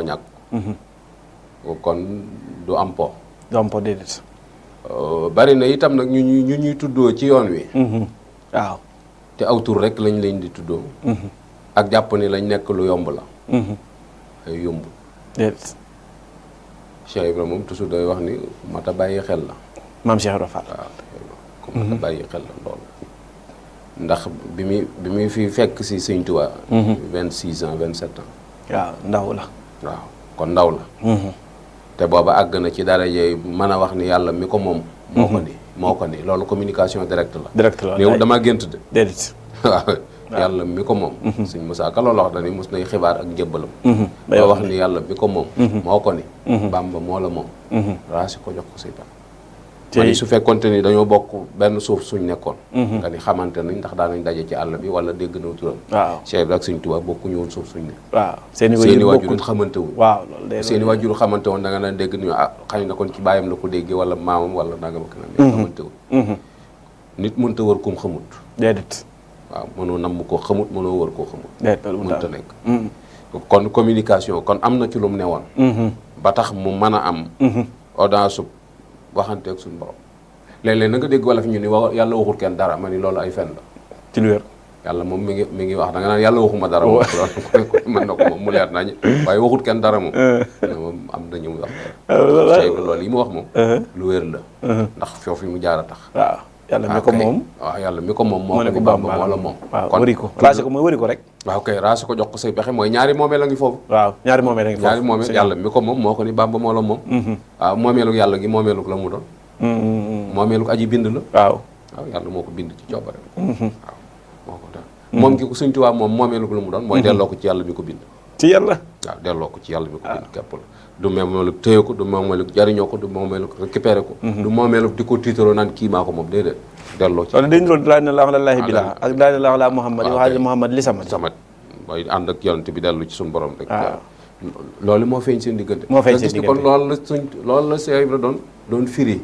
ñàkk kon du am po déedéet. bari na itam nag ñu ñuy tuddoo ci yoon wi waaw te aw tur rek lañ leen di tuddoo ak jàpp ni lañ nekk lu yomb la ay yomb déedéet. Cheikh Ibrahima moom toujours day wax ni mata bàyyi xel la maam Cheikh Ibra Fall. waaw ko mata bàyyi xel la loolu ndax bi muy fi fekk si Sëñ Tuubaa 26 ans 27 ans waaw ndaw la. waaw kon ndaw la te booba àgg na ci daraje mën a wax ni yàlla mi ko moom moo ko ni loolu communication directe la néew damaa gént de déedéet. waaw yàlla mi ko moom Sëñ Musaa Ka loolu wax dani mos nay xibaar ak njëbbalam ba wax ni yàlla mi ko moom moo ko ni Bàmba moo la moom raasi ko jox ko say tax man su fekkonte ni dañoo bokk benn suuf suñ nekkoon nga ni xamante nañ ndax daanañ daje ci àll bi wala dégg na turam waaw Cheikh Ibrahima ak Sëñ Tuubaa bokkuñu woon suuf suñ ne waaw seeni waajur xamante wuñ waaw loolu de seeni waajur xamante woon da nga naan dégg ni xañ na kon ci bàyyam la ko déggee wala maamam wala nanga ma kanam xamante wuñ nit mënta wër kum xamut déedéet. waaw mënoo namm koo xamut mënoo wër koo xamut déedéet mënta nekk kon communication kon am na ci lu mu newoon ba tax mu mën a am audace waxanteeg suñu borom léeg-léeg na nga dégg wala fi ñu ni yàlla waxul kenn dara ma ni loolu ay fen la ci lu wér. yàlla moom mi ngi wax da nga naan yàlla waxuma dara moom loolu mën na ko moom mu leer nañ waaye waxut kenn dara moom moom am na ñu mu wax loolu yi mu wax moom lu wér la ndax foofu yi mu jaar a tax waaw yàlla mi ko moom waaw yàlla mi ko moom moo ko Bàmba moo la moom waaw wëri ko raase ko mooy wëri ko rek waaw kay raase ko jox ko say pexe mooy ñaari moomeel la ngi foofu waaw ñaari moomeel yàlla mi ko moom moo ko ni Bàmba moo la moom waaw moomeeluk yàlla gi moomeeluk la mu doon moomeeluk aji bind la waaw yàlla moo ko bind ci coobare waaw moo ko def moom gi ko Sëñ Tuubaa moom moomeeluk la mu doon mooy delloo ko ci yàlla mi ko bind ci yàlla waaw delloo ko ci yàlla mi ko bind képp la du moomeeluk téye ko du moomeeluk jariñoo ko du moomeeluk récupéré ko du moomeeluk di ko tiitaroo naan kii maa ko moom déedéet delloo ci wala dañu doon laa ne laax lallaahi bi laa ak laa ne laax laa Muhammad waxaale Muhammad li samat mooy ànd ak yonent bi dellu ci suñu borom rek loolu moo feeñ seen diggante moo feeñ seen diggante kon loolu la Cheikh Ibra doon firi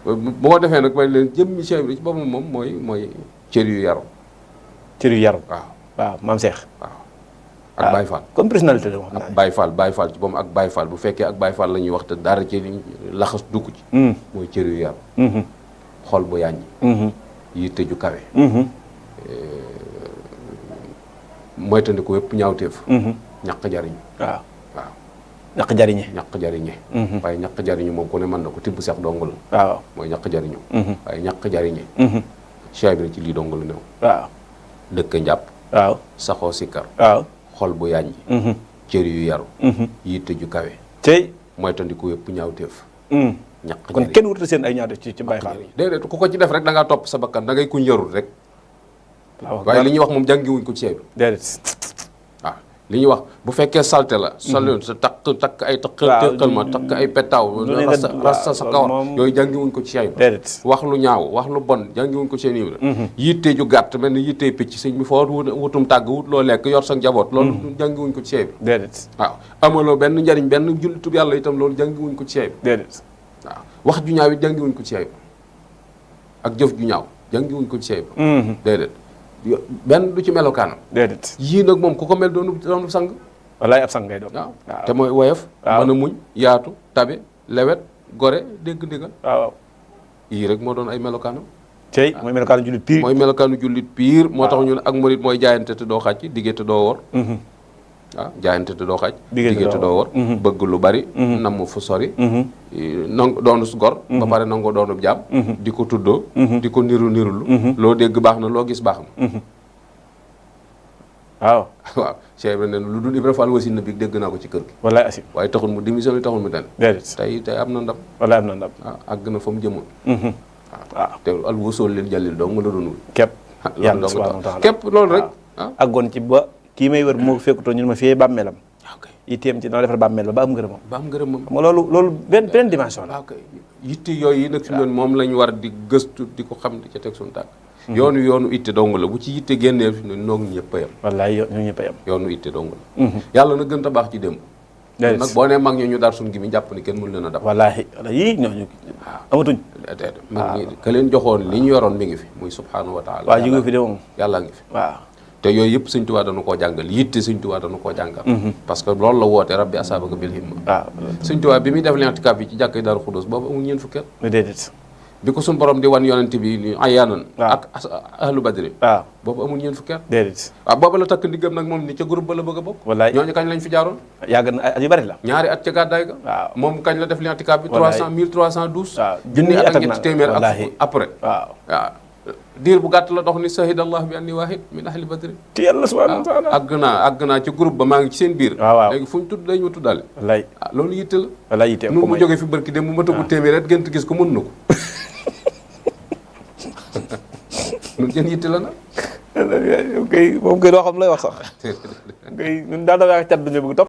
bu ko defee nag may leen jëmmi Cheikh Ibra ci boppam moom mooy cër yu yaru waaw maam Cheikh waaw ak Baye Fall comme personnalité la moom ak Baye Fall ci boppam ak Baye Fall bu fekkee ak Baye Fall la ñuy wax te dara ci laxas dugg ci mooy cër yu yaru xol bu yàññi yitte ju kawe moytandiku wépp ñaawteef ñaq jariñu waaw ñaq jariñe waaye ñaq jariñu moom ku ne mën na ko tibb seex dong la waaw mooy ñaq jariñu waaye ñaq jariñe Cheikh bi ci lii dong la new waaw dëkk njàpp waaw saxoo sikkar waaw xol bu yàññi cër yu yaru yitte ju kawe tey moytandiku wépp ñaawteef ñaq kon kenn wuta seen ay ñaawteef ci Baye Fall déedéet ku ko ci def rek da ngaa topp sa bakkan da ngay kuñ yarul rek waaye li ñuy wax moom jàngiwuñ ko ci Cheikh bi déedéet waaw li ñuy wax bu fekkee salte la saloon sa takk ay tëqal ma takk ay petaaw rasta sa kawar yooyu jàngiwuñ ko ci Cheikh bi déedéet wax lu ñaaw wax lu bon jàngiwuñ ko ci Cheikh Ibra yitte ju gàtt mel ni yitte picc sëñ bi foo wutum tàgg wut loo lekk yor sa njaboot loolu jàngiwuñ ko ci Cheikh bi déedéet waaw amaloo benn njariñ benn jullitub yàlla itam loolu jàngiwuñ ko ci Cheikh bi déedéet waaw wax ju ñaaw it jàngiwuñ ko ci Cheikh bi ak jëf ju ñaaw jàngiwuñ ko ci Cheikh bi déedéet benn du ci melokaanam déedéet yii nag moom ku ko mel doonu sang wallaay ab sang ngay doon waaw te mooy woyof mën a muñ yaatu tabe lewet gore dégg ndigal waaw yii rek moo doon ay melokaanam tey mooy melokaanu jullit pire mooy melokaanu jullit pire moo tax ñu ne ak murit mooy jaayante te doo xàcc digge te doo wor waaw jaayante te doo xàcc digge te doo wor bëgg lu bari namm fu sori nangu doonu gor ba pare nangoo doonub jaam di ko tuddoo di ko nirulu loo dégg baax na loo gis baax na waaw Cheikh Ibra ne lu dul Ibra Fall wasin na bi dégg naa ko ci kër gi wallaay asim waaye taxul mu démission taxul mu den déedéet tey am na ndam wallaay am na ndam waaw àgg na fa mu jëmoon waaw te al wusool leen jàllil dong la doon wul képp yàlla subhanahu wa taala képp loolu rek àggoon ci ba kii may wër moo fekkutoo ñu ma fiyee bàmmeelam yitteem ci dana defar bàmmeel ba am ngërëmam xam nga loolu benn dimension la yitte yooyu yi nag fi mu moom lañ war di gëstu di ko xam di ca teg suñu tànk yoonu itte dong la bu ci yitte génnee fi ne noog ñëpp a yem wallaay ñoo ñëpp a yem yoonu itte dong la yàlla na gën a baax ci démb nag boo nee mag ñu dar suñ gi mi jàpp ni kenn mën leen a dab wallaahi yii ñooñu amatuñ mag ñi ka leen joxoon li ñu yoroon mi ngi fi muy subhanahu wa taala waaw ñu ngi fi de moom yàlla ngi fi waaw te yooyu yëpp Sëñ Tuubaa dana koo jàngal yitte Sëñ Tuubaa dana koo jàngal parce que loolu la woote rabbi asaabaka bil himma waaw Sëñ Tuubaa bi muy def l'intikaaf bi ci jàkkay Daaru Xudoos boobu amul ñeent fukki at déedéet bi ko suñu borom di wan yonent bi ni ayaanan waaw ak ahlu badri waaw boobu amul ñeent fukki at déedéet waaw boobu la takk ndiggam nag moom ni ca groupe ba la bëgg a bokk wallaay ñooñu kañ lañ fi jaaroon yàgg na at yu bari la ñaari at ca gàddaay ga waaw moom kañ la def l'intikaaf bi wallaay 1312 waaw junni at ak ñetti nag téeméer ak wallaahi fukk après waaw waaw diir bu gàtt la dox ni shahidallah bi anni waahid min ahli badri te yàlla subhanahu wa taala àgg naa ci groupe ba maa ngi ci seen biir waaw waaw léegi fu ñu tudd dañu ma tuddaale wallaay loolu yitte la wallaay yitte nun mu jógee fi barki dem mu ma tëggu téeméer rek gënt gis ko mën na ko nun jën yitte la nag moom koy doo xam lay wax sax koy ñun daal da wax cat duñu bëgg topp